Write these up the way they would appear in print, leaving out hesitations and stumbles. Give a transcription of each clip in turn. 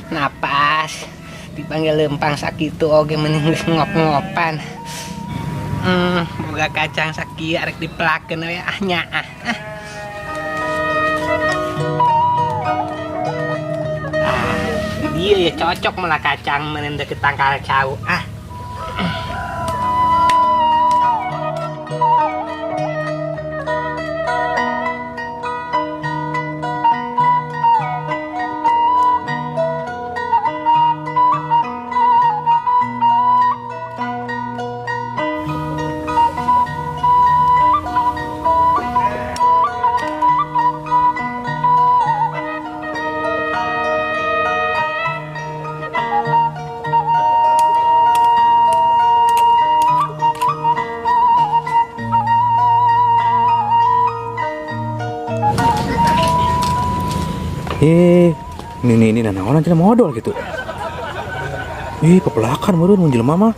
Napas dipanggil lempang sakitu oge mending geus ngop-ngopan. Boga kacang sakieu arek dipelakeun we ah nyaah. Ah. Ah, di dieu ya cocok malah kacang meureun deket tangkal cau. Ah. Ini nanaonan cenah modal gitu. Ih, pepelakan meureun mun jelema mah.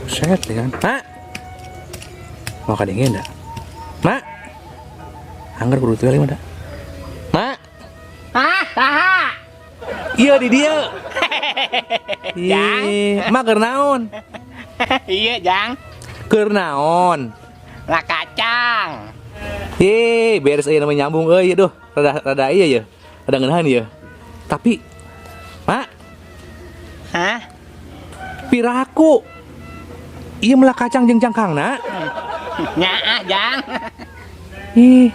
Set ya kan. Mak. Mau kadengin dah. Mak. Angger kudu teu lima dah. Mak. Hah? Saha? Iya di dieu. Jang. Ih, mak keur naon? Iya, Jang. Keur naon? Lah kacang. Ih, beres euy namanya nyambung euy aduh, rada rada iya ya. Rada ngeunaheun ieu. Tapi Mak, Hah? Piraku. Ieu melak kacang jeung cangkangna. Nyaah, Jang. Ih.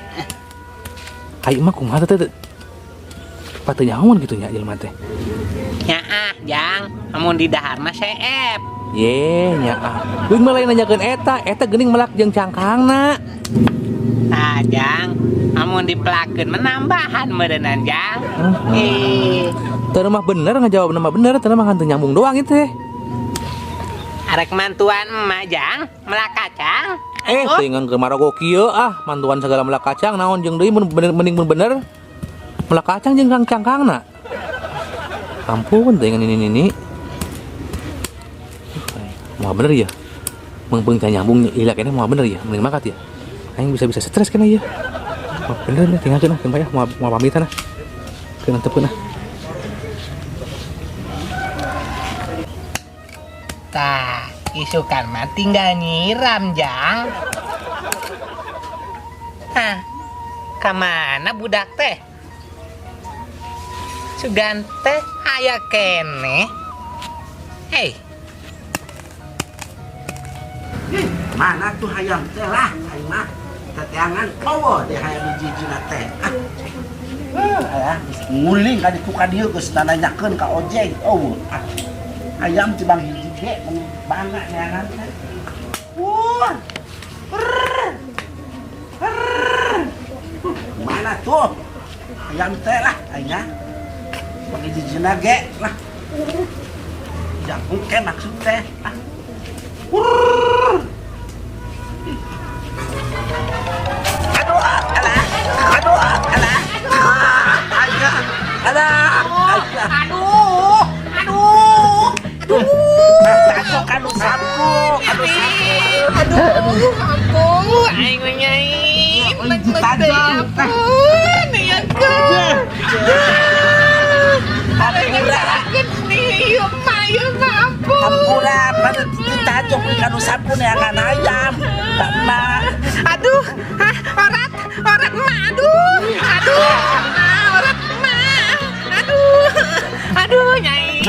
Ai mah kumaha teh teh? Pateu nyahoan gitu nya jelema teh. Nyaah, Jang. Amun di dahar mah seep. Ye, nyaah. Geus mah lain nanyakeun eta, eta geuning melak jeung cangkangna. Nah, Jang. Amun dipelakeun mah nambahan meureunnan, Jang. Ih. Teu mah bener ngajawab mah bener, teu mah teu nyambung doang itu teh. Arek mantuan emak, Jang, melak kacang. Oh. Tinggal ke marogo kieu ah, mantuan segala melak kacang naon jeung deui mun bener mending mun bener melak kacang jeung kang cangkangna. Ampun teuing ini. Mau bener ya? Mengpeung teh nyambung lila keneh mau bener ya? Mending makat ya. Aing bisa-bisa stres kena ya. Mau bener nih tinggalkeun ah, ya, mau mau pamitan ah. Keun antepkeun ah. Tah, isukan mah tinggal nyiram, Jang. Hah, kamana budak teh? Sugan teh aya keneh. Hei. Ih, mana tuh hayam teh lah, aing mah teteangan eueuh deh hayam hiji-hijina teh. Ah. Aya geus nguling ka ditu ka dieu geus nananyakeun ka ojek eueuh. Ah. Hayam tibang hiji ge meni bangga neangan teh. Wah. Mana tuh hayam teh lah aing mah. Bang hiji-hijina ge lah. Jangkung ke maksud teh. Ah. Aduh, alah, aduh, alah, alah, alah, Aduh, aduh, aduh. Aduh, aduh, sapu, aduh, sapu. Aduh, ampun, aing mah nyai. Ampun, ya kan. Aing ngerasakeun nih, ieu mah ieu Hampura pada ditajong ka nu sapu neangan hayam. Ka emak. Aduh, ah, orat, orat emak, aduh, aduh, ah, orat emak, aduh, aduh, nyai,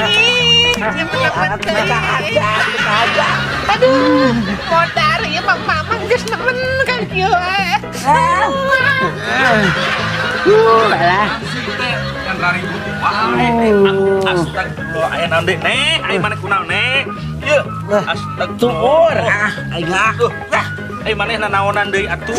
Alat teu kahaja, teu kahaja. Aduh, modar ya mak mama geus nemen kan kieu eh. Alah. Kan raribut wae. Astagfirullah, aya naon deui, Nek? Aya maneh kunaon, Nek? Yeuh, Tuur astagfirullah. Ah, aing ah. Tuh, eh maneh nanaonan deui atuh?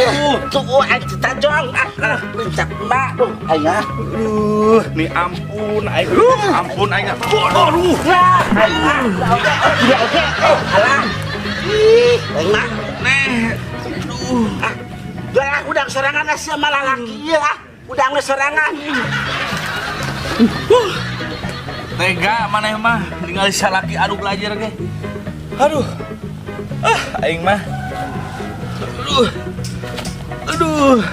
Tuur aing ditajong ah, ah, lincak emak duh aing ah. Aduh, nih ampun aing. Aduh, ampun aing. Aduh. Wah, aing ah. Oke, oke, oke. Oh, alah. Ih, aing mah. Neh. Aduh. Ah, udah udang sorangan ah sia malah laki ieu ah. Udang we sorangan. Tega maneh mah ningali salaki adu belajar ge. Aduh. Ah, aing mah. Aduh. Aduh.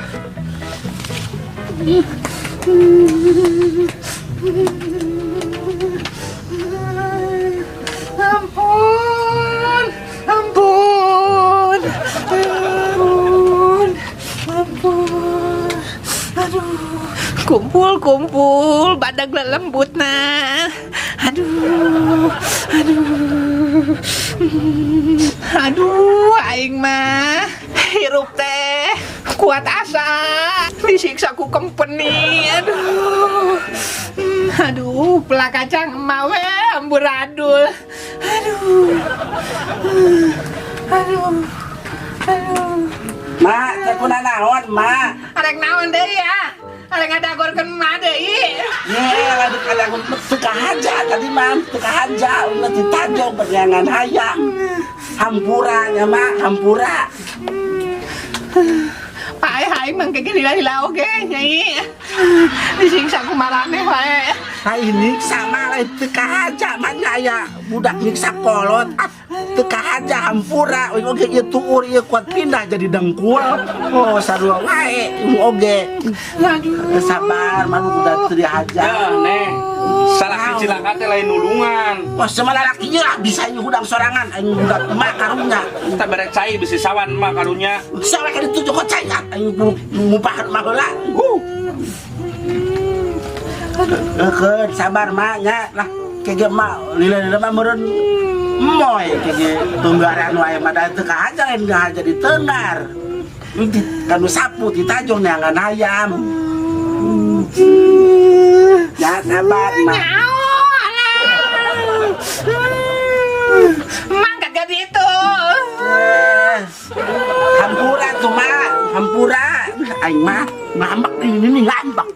Ampun, ampun, ampun, ampun. Aduh, kumpul kumpul, badag lelembut nah. Aduh, aduh, aduh, aing mah hirup teh kuat asa disiksa ku company. Aduh, aduh, pelak kacang emak we amburadul. Aduh, aduh, aduh. Mak, teh kunanaon, Mak? Arek naon deui ya? Arek ngadagorkeun emak deui. Ye, lagi kadang teu kahaja tadi mah, teu kahaja ulah ditajong berneangan hayam. Hampura nya, Mak, hampura. Paeh aing mah ge lila-lila oge nyai. Disiksa ku maraneh wae. Lain nyiksa mah lain teu kahaja mah nya aya budak nyiksa kolot. Ah, teu kahaja hampura euy oge ieu tuur ieu kuat pindah jadi dengkul. Oh, sarua wae ieu oge. Aduh. Sabar, mah udah teu dihaja. Ya, Neh. Salah cilaka teh lain nulungan. Wah, sama lalaki ieu ah bisa ieu hudang sorangan aing budak emak karunya. Kita bere cai bisi sawan mah karunya. Sawe ka ditu joko cai ah aing ngupahan mah heula. Keun sabar mak nya lah kege mak lila-lila mah meureun moy kege tunggaran wae mah da teu kahaja lain ngahaja ditenggar. Di kanu sapu ditajong neangan hayam. Ya sabar mak. Nyaho, alah. Mang kagak gitu. Eh, hampura tuh mak, hampura. Aing mah ngambek ini nih ngambek.